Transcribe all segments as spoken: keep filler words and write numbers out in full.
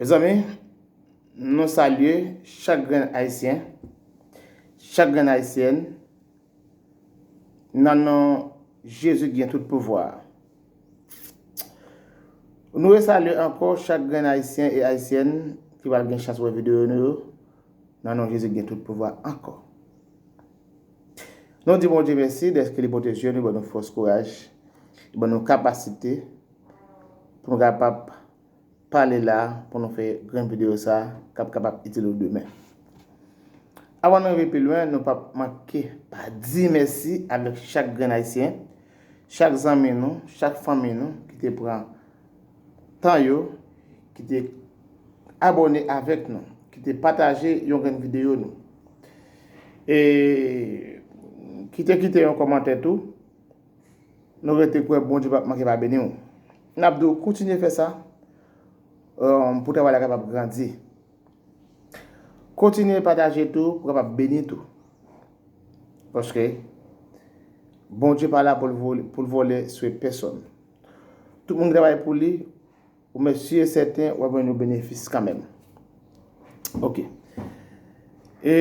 Mezanmi, nou salye chak grenn Ayisyen, chak grenn Ayisyèn, nan non Jezi ki gen tout pouvwa a. Nou resalye ankò chak grenn Ayisyen e Ayisyèn ki pral gen chans wè videyo nou yo, nan non Jezi ki gen tout pouvwa ankò. Nou di Bondye mèsi dèske li pwoteje nou, li ban nou fòs, kouraj, li ban nou kapasite pou nou kapab pale la pou nou fè grenn videyo sa k ap kapab itil ou demen. Avan nou rive pi lwen, nou p ap manke pa di mèsi avèk chak grenn Ayisyen, chak zanmi nou, chak fanmi nou ki te pran tan yo, ki te abòne avèk nou, ki te pataje yon grenn videyo nou, e ki te kite yon kòmantè tou. Nou rete kwè Bondye p ap manke pa beni w. N ap di w kontinye fè sa, um, pou travay la kapab grandi. Kontinye pataje tou pou kapab beni tou. Paske Bondye pa la pou l vole, pou l vòlè swe pèsonn. Tout moun ki travay pou li, ou mèt si e sèten w ap jwenn yon benefis kanmenm. Ok. E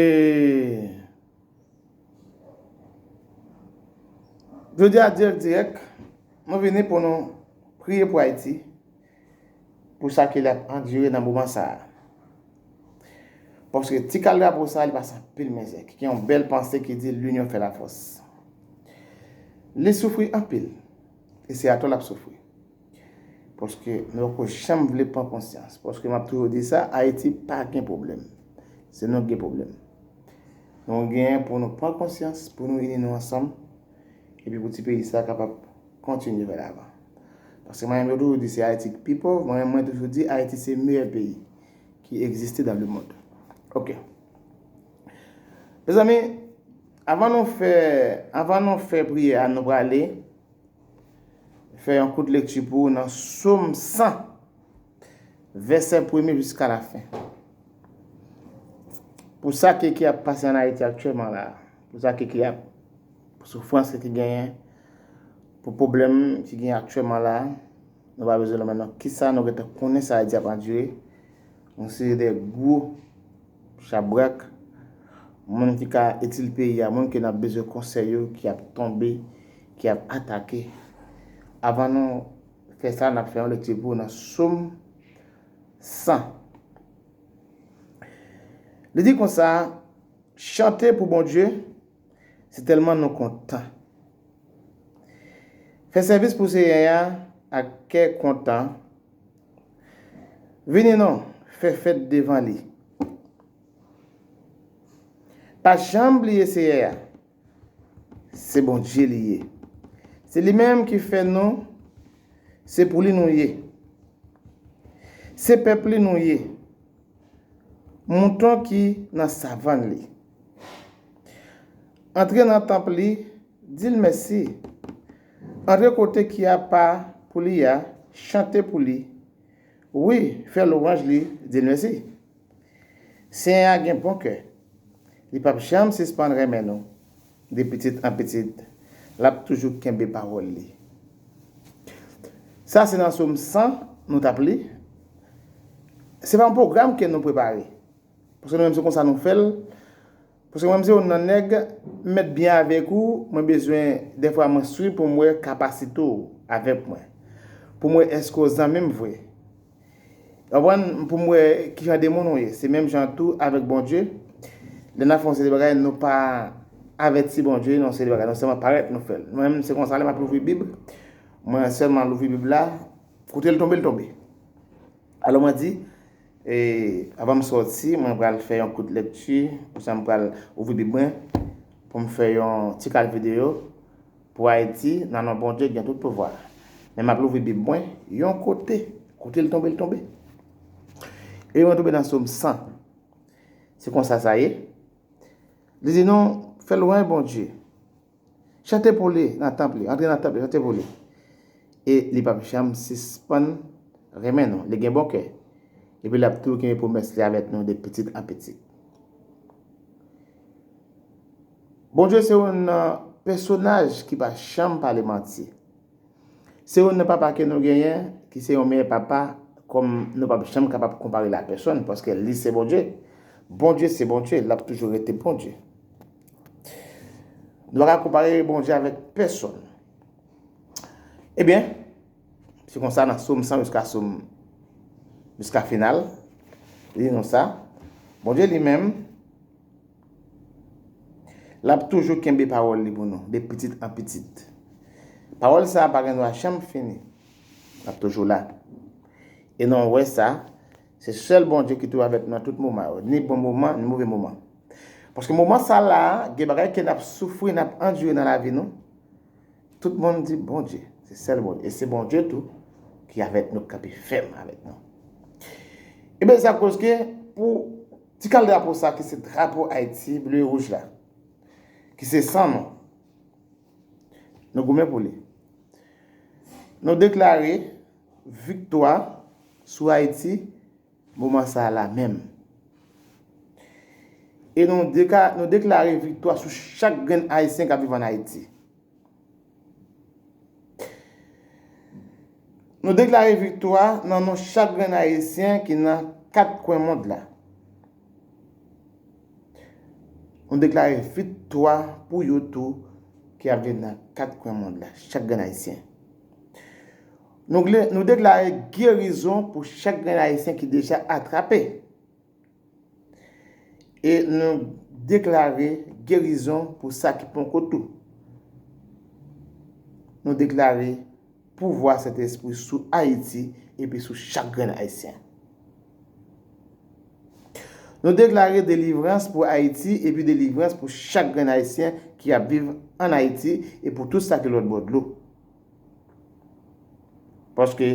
Jodi a, dirèk dirèk, nou vini pou nou priye pou Ayiti, pou sa ke l ap andire nan moman sa a. Paske ti kal drapo sa a, li pase anpil mizè, ki gen yon bèl panse ki di, "L'union fait la force." Li soufri anpil, e se atò l ap soufri. Paske nou poko janm vle pran konsyans. Paske m ap toujou di sa, Ayiti pa gen pwoblèm. Se nou k gen pwoblèm. Nou gen pou nou pran konsyans, pou nou ini nou ansanm, epi pou ti peyi sa kapab kontinye vè lavan. Paske mwen menm, yo toujou di se Ayiti k pi pòv, mwen menm, mwen toujou di Ayiti se meyè peyi ki egziste dans le monde. Ok. Mezanmi, avan nou fè, avan nou fè priyè a, nou prale fè yon kout lekti pou ou nan Sòm san, vèsè premye jiska lafen. Pou sa ke, ki ap pase ann Ayiti aktyèlman la, pou sa ke, ki ap, pou soufrans ke ki genyen, pou pwoblèm ki genyen aktyèlman la, nou pa bezwen lonmen non. Kisa nou gentan konnen sa Ayiti ap andire? Yon seri de gwo chabrak, moun ki ka itil peyi a, moun ke n ap bezwen konsèy yo, ki ap tonbe, ki ap atake. Avan nou fè sa, n ap fè yon lekti pou nan Sòm san. Li di konsa, chante pou Bondye, sitèlman nou kontan. Fè sèvis pou Seyè a ak kè kontan. Vini non, fè fèt devan li. Pa janm bliye Seyè a. Se Bondye li ye. Se li menm ki fè nou, se pou li nou ye. Se pèp li nou ye. Mouton ki nan savann li. Antre nan tanp li, di l mèsi. Antre kote ki apa pou li a, chante pou li. Wi, fè lwanj li, di l mèsi. Senyè a gen bon kè. Li p ap janm sispann renmen nou. De pitit an pitit, l ap toujou kenbe pawòl li. Sa se nan Sòm san nou t ap li. Se pa yon pwogram ke nou prepare. Paske nou menm se konsa nou fè l. Paske mwen menm se youn nan nèg, m mèt byen avèk ou, mwen bezwen, dèfwa mwen swi pou m wè kapasite w avèk mwen. Pou m wè èske w zanmi m vre. Ou konprann? Pou m wè ki jan de moun ou ye. Se menm jan tou avèk Bondye. Lè n ap fè yon seri de bagay, nou pa avèti Bondye nan yon seri de bagay. Nou sèlman parèt, nou fè l. Mwen menm, se konsa, lè m ap louvri Bib, mwen sèlman louvri Bib la, kote l tonbe, l tonbe. Alò, mwen di, e, avan m sòti, mwen pral fè yon kout lekti, konsa m pral ouvri Bib mwen, pou m fè yon ti kal videyo, pou Ayiti, nan non Bondye ki gen tout pouvwa. Men m ap louvri Bib mwen, yon kote, kote l tonbe, l tonbe. E mwen tonbe nan Sòm san. Se konsa sa ye. Li di nou, fè lwanj Bondye. Chante pou li nan tanp li, antre nan tanp li, chante pou li. E li p ap janm sispann renmen nou. Li gen bon kè. Epi l ap toujou kenbe pwomès li avèk nou de pitit an pitit. Bondye se youn nan pèsonaj ki pa janm pale manti. Se youn nan papa ke nou genyen, ki se yon meyè papa kòm nou p ap janm kapab konpare l a pèsòn, paske li se Bondye. Bondye se Bondye, l ap toujou rete Bondye. Nou pa ka konpare Bondye avèk pèsòn. Ebyen, se konsa nan Sòm san jiska Sòm, jiska final, li di nou sa. Bondye li menm, l ap toujou kenbe pawòl li pou nou, de pitit an pitit. Pawòl sa a pa gen dwa janm fini. L ap toujou la. E nou wè sa, se sèl Bondye ki toujou avèk nou nan tout moman yo, ni bon moman, ni move moman. Paske moman sa la, gen bagay ke n ap soufri, n ap andire nan lavi nou. Tout moun di Bondye, se sèl Bondye. E se Bondye tou ki avèk nou, kanpe fèm avèk nou. Ebyen, sa koz ke pou ti kal drapo sa ki se drapo Ayiti, ble e wouj la, ki se san nou. Nou goumen pou li. Nou deklare viktwa sou Ayiti moman sa a la menm. E nou deka-, nou deklare viktwa sou chak grenn Ayisyen k ap viv ann Ayiti. Nou deklare viktwa nan non chak grenn Ayisyen ki nan kat kwen mond la. Nou deklare viktwa pou yo tou ki ap viv nan kat kwen mond la, chak grenn Ayisyen. Nou gle-, nou deklare gerizon pou chak grenn Ayisyen ki deja atrape. E nou deklare gerizon pou sa ki poko tou. Nou deklare pouvwa Sentespri sou Ayiti epi sou chak grenn Ayisyen. Nou deklare delivrans pou Ayiti epi delivrans pou chak grenn Ayisyen ki ap viv ann Ayiti e pou tout sa ki lòt bò dlo. Paske,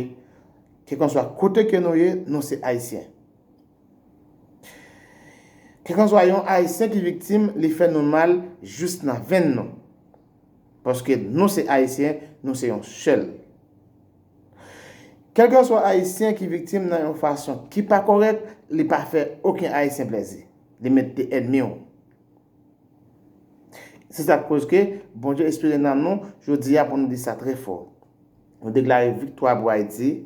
kèlkanswa kote ke nou ye, nou se Ayisyen. Kèlkanswa yon Ayisyen ki viktim, li fè nou mal jis nan venn nou. Paske nou se Ayisyen, nou se yon sèl. Kèlkanswa Ayisyen ki viktim nan yon fason ki pa kòrèk, li pa fè okenn Ayisyen plèzi. Li mete ènmi w. Se sa k koz ke Bondye enspire nan nou jodi a pou nou di sa trè fò. Nou deklare viktwa pou Ayiti,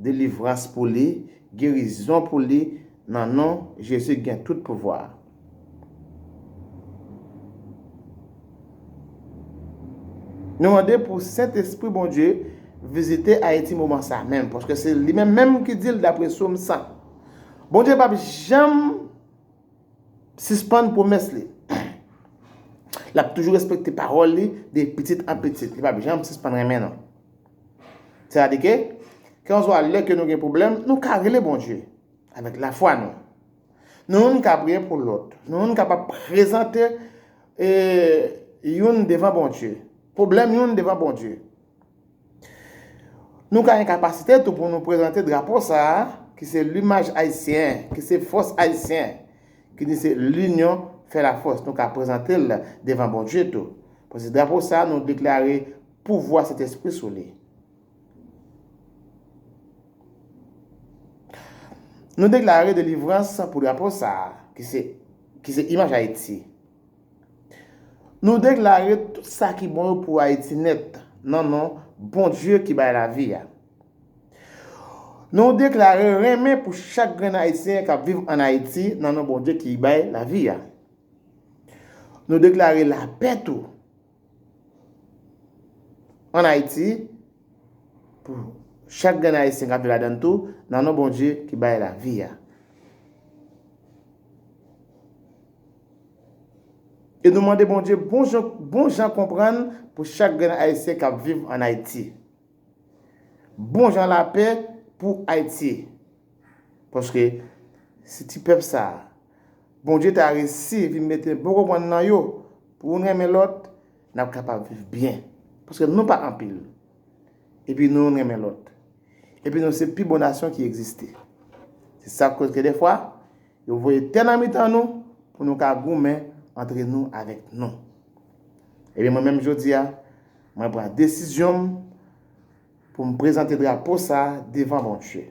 delivrans pou li, gerizon pou li, nan non Jezi ki gen tout pouvwa. Nou mande pou Sentespri Bondye vizite Ayiti moman sa menm, paske se li menm menm ki di l dapre Sòm san. Bondye p ap janm sispann pwomès li. L ap toujou respekte pawòl li de pitit an pitit. Li p ap janm sispann renmen nou. Sètadi ke, kèlkanswa lè ke nou gen pwoblèm, nou ka rele Bondye avèk lafwa nou. Nou youn ka priye pou lòt. Nou youn kapab prezante, e, youn devan Bondye. Pwoblèm youn devan Bondye. Nou ka gen kapasite tou pou nou prezante drapo sa a, ki se limaj ayisyen, ki se fòs ayisyen, ki di se linyon fè lafòs. Nou ka prezante l devan Bondye tou. Paske drapo sa a, nou deklare pouvwa Sentespri sou li. Nou deklare delivrans pou drapo sa a, ki se, ki se imaj Ayiti. Nou deklare tout sa ki bon yo pou Ayiti nèt, nan non Bondye ki bay lavi a. Nou deklare renmen pou chak grenn Ayisyen k ap viv ann Ayiti, nan non Bondye ki bay lavi a. Nou deklare lapè tou ann Ayiti, pou chak grenn Ayisyen k ap viv ladan l tou, nan non Bondye ki bay lavi a. E nou mande Bondye bon jan, bon jan konprann pou chak grenn Ayisyen k ap viv ann Ayiti. Bon jan lapè pou Ayiti. Paske si ti pèp sa a, Bondye ta resi vin mete bon konprann nan yo pou youn renmen lòt, n ap kapab viv byen. Paske nou pa anpil. Epi nou youn renmen lòt. Epi nou se pi bon nasyon ki egziste. Se sa k koz ke dèfwa, yo voye tè nan mitan nou pou nou ka goumen antre nou avèk nou. Ebyen, mwen menm jodi a, mwen pran desizyon m pou m prezante drapo sa a devan Bondye.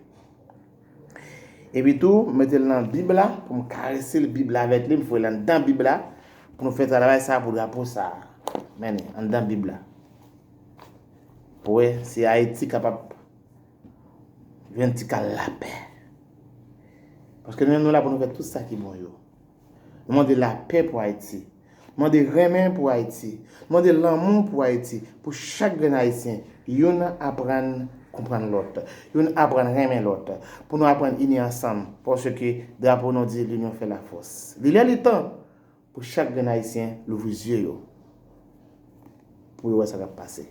Epi tou, m mete l nan Bib la, pou m karese l Bib la avèk li, m foure l anndan Bib la, pou nou fè travay sa a pou drapo sa a. Men li, anndan Bib la. Pou wè si Ayiti kapab Vertical lapè. Paske nou menm nou la pou nou fè tout sa ki bon yo. Nou mande lapè pou Ayiti. Nou mande renmen pou Ayiti. Nou mande lanmou pou Ayiti. Pou chak grenn Ayisyen, youn aprann konprann lòt. Youn aprann renmen lòt. Pou nou aprann ini ansanm. Paske drapo nou di, l'union fait la force. Li lè li tan pou chak grenn Ayisyen louvri zye yo. Pou yo wè sa k ap pase.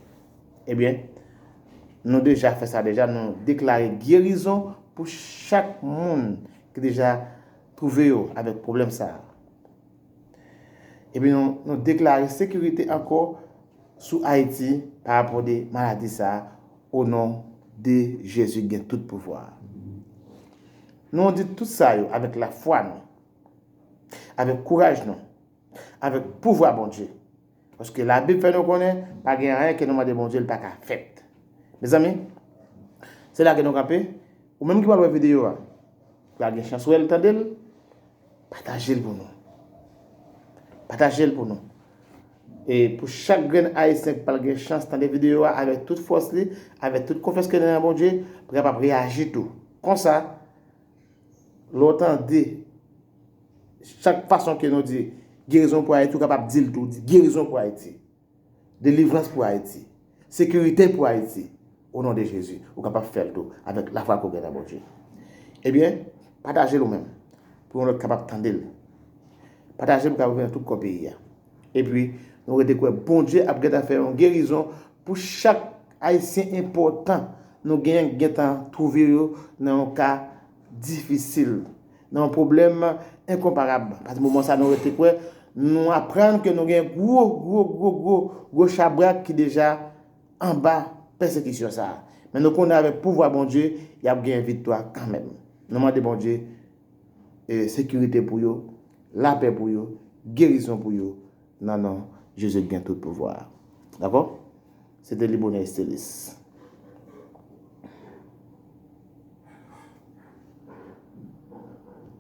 Ebyen, nou deja fè sa deja, nou deklare gerizon pou chak moun ki deja twouve yo avèk pwoblèm sa a. Epi nou, nou deklare sekirite ankò sou Ayiti pa rapò de maladi sa a, o non de Jezi ki gen tout pouvwa. Nou di tout sa yo avèk lafwa nou, avèk kouraj nou, avèk pouvwa Bondye. Paske Labib fè nou konnen, pa gen anyen ke nou mande Bondye, li pa ka fèt. Mezanmi, se la ke nou kanpe. Ou menm ki pral wè videyo a, ki pral gen chans wè l, tande l, pataje l pou nou. Pataje l pou nou. E pou chak grenn Ayisyen ki pral gen chans tande videyo a avèk tout fòs li, avèk tout konfyans ke li nan Bondye, pou kapab reyaji tou. Konsa, lè w tande chak fason ke nou di gerizon pou Ayiti, ou kapab di l tou, di gerizon pou Ayiti. Delivrans pou Ayiti. Sekirite pou Ayiti. O non de Jezi, ou kapab fè l tou avèk lafwa ke w gen nan Bondye. Ebyen, pataje l ou menm, pou yon lòt kapab tande l. Pataje l pou kapab vin nan tout kò peyi a. Epi, nou rete kwè Bondye ap gentan fè yon gerizon pou chak Ayisyen enpòtan nou genyen ki gentan twouve yo nan yon ka difisil, nan yon pwoblèm enkonparab. Pati moman sa nou rete kwè, nou aprann ke nou gen gwo, gwo, gwo, gwo, gwo chabrak ki deja anba pèsekisyon sa a. Men nou konnen avèk pouvwa Bondye, y ap gen viktwa kanmenm. Nou mande Bondye e sekirite pou yo, lapè pou yo, gerizon pou yo, nan non Jezi ki gen tout pouvwa a. Dakò? Se te Libonè Estelis.